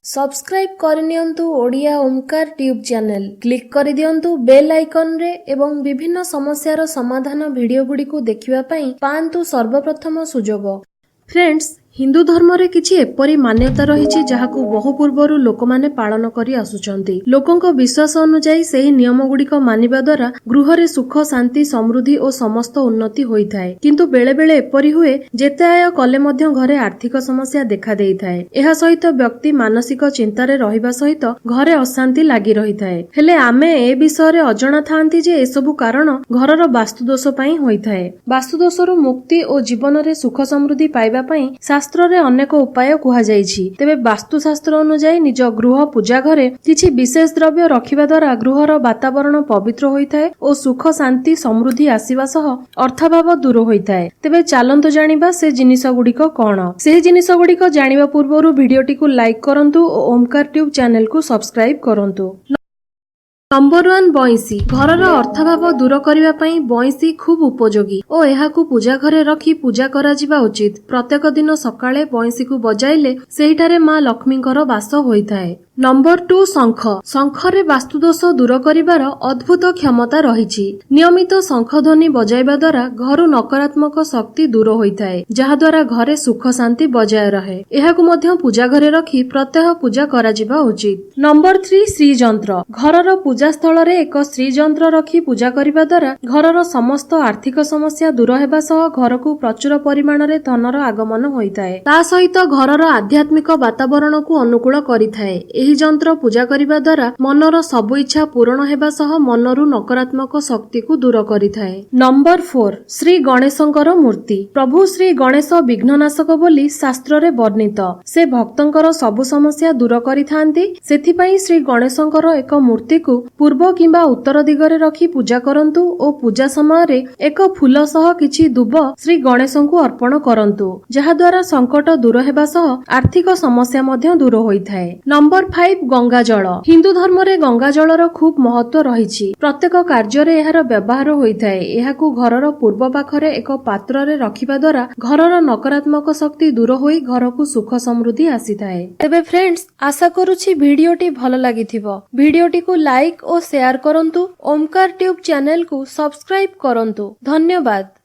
Subscribe କରିନିଅନ୍ତୁ Odia Omkar tube channel. Click କରିଦିଅନ୍ତୁ bail ଆଇକନ୍ରେ ଏବଂ ବିଭିନ୍ନ ସମସ୍ୟାର ସମାଧାନ ଭିଡ଼ିଓଗୁଡ଼ିକୁ ଦେଖିବା ପାଇଁ ପାଆନ୍ତୁ ସର୍ବପ୍ରଥମ ସୁଯୋଗ। ଫ୍ରେଣ୍ଡସ୍, ହିନ୍ଦୁ ଧର୍ମରେ କିଛି ଏପରି ମାନ୍ୟତା ରହିଛି, ଯାହାକୁ ବହୁ ପୂର୍ବରୁ ଲୋକମାନେ ପାଳନ କରି ଆସୁଛନ୍ତି। ଲୋକଙ୍କ ବିଶ୍ୱାସ ଅନୁଯାୟୀ ସେହି ନିୟମଗୁଡ଼ିକ ମାନିବା ଦ୍ୱାରା ଗୃହରେ ସୁଖ, ଶାନ୍ତି, ସମୃଦ୍ଧି ଓ ସମସ୍ତ ଉନ୍ନତି ହୋଇଥାଏ। କିନ୍ତୁ ବେଳେବେଳେ ଏପରି ହୁଏ, ଯେତେ ଆୟ କଲେ ମଧ୍ୟ ଘରେ ଆର୍ଥିକ ସମସ୍ୟା ଦେଖା ଦେଇଥାଏ। ଏହା ସହିତ ବ୍ୟକ୍ତି ମାନସିକ ଚିନ୍ତାରେ ରହିବା ସହିତ ଘରେ ଅଶାନ୍ତି ଲାଗି ରହିଥାଏ। ହେଲେ ଆମେ ଏ ବିଷୟରେ ଅଜଣା ଥାଆନ୍ତି ଯେ ଏସବୁ କାରଣ ଘରର ବାସ୍ତୁଦୋଷ ପାଇଁ ହୋଇଥାଏ। ବାସ୍ତୁଦୋଷରୁ ମୁକ୍ତି ଓ ଜୀବନରେ ସୁଖ ସମୃଦ୍ଧି ପାଇବା ପାଇଁ ଶାସ୍ତ୍ରରେ ଅନେକ ଉପାୟ କୁହାଯାଇଛି। ତେବେ ବାସ୍ତୁଶାସ୍ତ୍ର ଅନୁଯାୟୀ ନିଜ ଗୃହ ପୂଜା ଘରେ କିଛି ବିଶେଷ ଦ୍ରବ୍ୟ ରଖିବା ଦ୍ୱାରା ଗୃହର ବାତାବରଣ ପବିତ୍ର ହୋଇଥାଏ ଓ ସୁଖ, ଶାନ୍ତି, ସମୃଦ୍ଧି ଆସିବା ସହ ଅର୍ଥାଭାବ ଦୂର ହୋଇଥାଏ। ତେବେ ଚାଲନ୍ତୁ ଜାଣିବା ସେ ଜିନିଷ ଗୁଡ଼ିକ କଣ। ସେହି ଜିନିଷ ଗୁଡ଼ିକ ଜାଣିବା ପୂର୍ବରୁ ଭିଡିଓଟିକୁ ଲାଇକ୍ କରନ୍ତୁ ଓ ଓମ୍କାର ଟ୍ୟୁବ୍ ଚ୍ୟାନେଲକୁ ସବସ୍କ୍ରାଇବ୍ କରନ୍ତୁ। ନମ୍ବର 1, ବଇଁଶୀ। ଘରର ଅର୍ଥାଭାବ ଦୂର କରିବା ପାଇଁ ବଇଁଶୀ ଖୁବ୍ ଉପଯୋଗୀ ଓ ଏହାକୁ ପୂଜା ଘରେ ରଖି ପୂଜା କରାଯିବା ଉଚିତ। ପ୍ରତ୍ୟେକ ଦିନ ସକାଳେ ବଇଁଶୀକୁ ବଜାଇଲେ ସେହିଠାରେ ମା ଲକ୍ଷ୍ମୀଙ୍କର ବାସ ହୋଇଥାଏ। ନମ୍ବର 2, ଶଙ୍ଖ। ଶଙ୍ଖରେ ବାସ୍ତୁଦୋଷ ଦୂର କରିବାର ଅଦ୍ଭୁତ କ୍ଷମତା ରହିଛି। ନିୟମିତ ଶଙ୍ଖ ଧ୍ୱନି ବଜାଇବା ଦ୍ୱାରା ଘରୁ ନକାରାତ୍ମକ ଶକ୍ତି ଦୂର ହୋଇଥାଏ, ଯାହାଦ୍ୱାରା ଘରେ ସୁଖ ଶାନ୍ତି ବଜାୟ ରହେ। ଏହାକୁ ମଧ୍ୟ ପୂଜା ଘରେ ରଖି ପ୍ରତ୍ୟହ ପୂଜା କରାଯିବା ଉଚିତ। ନମ୍ବର 3, ଶ୍ରୀଯନ୍ତ୍ର। ଘରର ପୂଜା ସ୍ଥଳରେ ଏକ ଶ୍ରୀଯନ୍ତ୍ର ରଖି ପୂଜା କରିବା ଦ୍ୱାରା ଘରର ସମସ୍ତ ଆର୍ଥିକ ସମସ୍ୟା ଦୂର ହେବା ସହ ଘରକୁ ପ୍ରଚୁର ପରିମାଣରେ ଧନର ଆଗମନ ହୋଇଥାଏ। ତା ସହିତ ଘରର ଆଧ୍ୟାତ୍ମିକ ବାତାବରଣକୁ ଅନୁକୂଳ କରିଥାଏ। ଏହି ଯନ୍ତ୍ର ପୂଜା କରିବା ଦ୍ୱାରା ମନର ସବୁ ଇଚ୍ଛା ପୂରଣ ହେବା ସହ ମନରୁ ନକାରାତ୍ମକ ଶକ୍ତିକୁ ଦୂର କରିଥାଏ। ନମ୍ବର 4, ଶ୍ରୀ ଗଣେଶଙ୍କର ମୂର୍ତ୍ତି। ପ୍ରଭୁ ଶ୍ରୀ ଗଣେଶ ବିଘ୍ନନାଶକ ବୋଲି ଶାସ୍ତ୍ରରେ ବର୍ଣ୍ଣିତ। ସେ ଭକ୍ତଙ୍କର ସବୁ ସମସ୍ୟା ଦୂର କରିଥାନ୍ତି। ସେଥିପାଇଁ ଶ୍ରୀ ଗଣେଶଙ୍କର ଏକ ମୂର୍ତ୍ତିକୁ ପୂର୍ବ କିମ୍ବା ଉତ୍ତର ଦିଗରେ ରଖି ପୂଜା କରନ୍ତୁ ଓ ପୂଜା ସମୟରେ ଏକ ଫୁଲ ସହ କିଛି ଦୁବ ଶ୍ରୀ ଗଣେଶଙ୍କୁ ଅର୍ପଣ କରନ୍ତୁ, ଯାହାଦ୍ୱାରା ସଙ୍କଟ ଦୂର ହେବା ସହ ଆର୍ଥିକ ସମସ୍ୟା ମଧ୍ୟ ଦୂର ହୋଇଥାଏ। ନମ୍ବର 5, ଗଙ୍ଗା ଜଳ। ହିନ୍ଦୁ ଧର୍ମରେ ଗଙ୍ଗା ଜଳର ଖୁବ୍ ମହତ୍ଵ ରହିଛି। ପ୍ରତ୍ୟେକ କାର୍ଯ୍ୟରେ ଏହାର ବ୍ୟବହାର ହୋଇଥାଏ। ଏହାକୁ ଘରର ପୂର୍ବ ପାଖରେ ଏକ ପାତ୍ରରେ ରଖିବା ଦ୍ୱାରା ଘରର ନକାରାତ୍ମକ ଶକ୍ତି ଦୂର ହୋଇ ଘରକୁ ସୁଖ ସମୃଦ୍ଧି ଆସିଥାଏ। ତେବେ ଫ୍ରେଣ୍ଡସ୍, ଆଶା କରୁଛି ଭିଡିଓଟି ଭଲ ଲାଗିଥିବ। ଭିଡିଓଟିକୁ ଲାଇକ୍ ଓ ସେୟାର କରନ୍ତୁ। ଓମ୍କାର ଟ୍ୟୁବ୍ ଚ୍ୟାନେଲକୁ ସବସ୍କ୍ରାଇବ୍ କରନ୍ତୁ। ଧନ୍ୟବାଦ।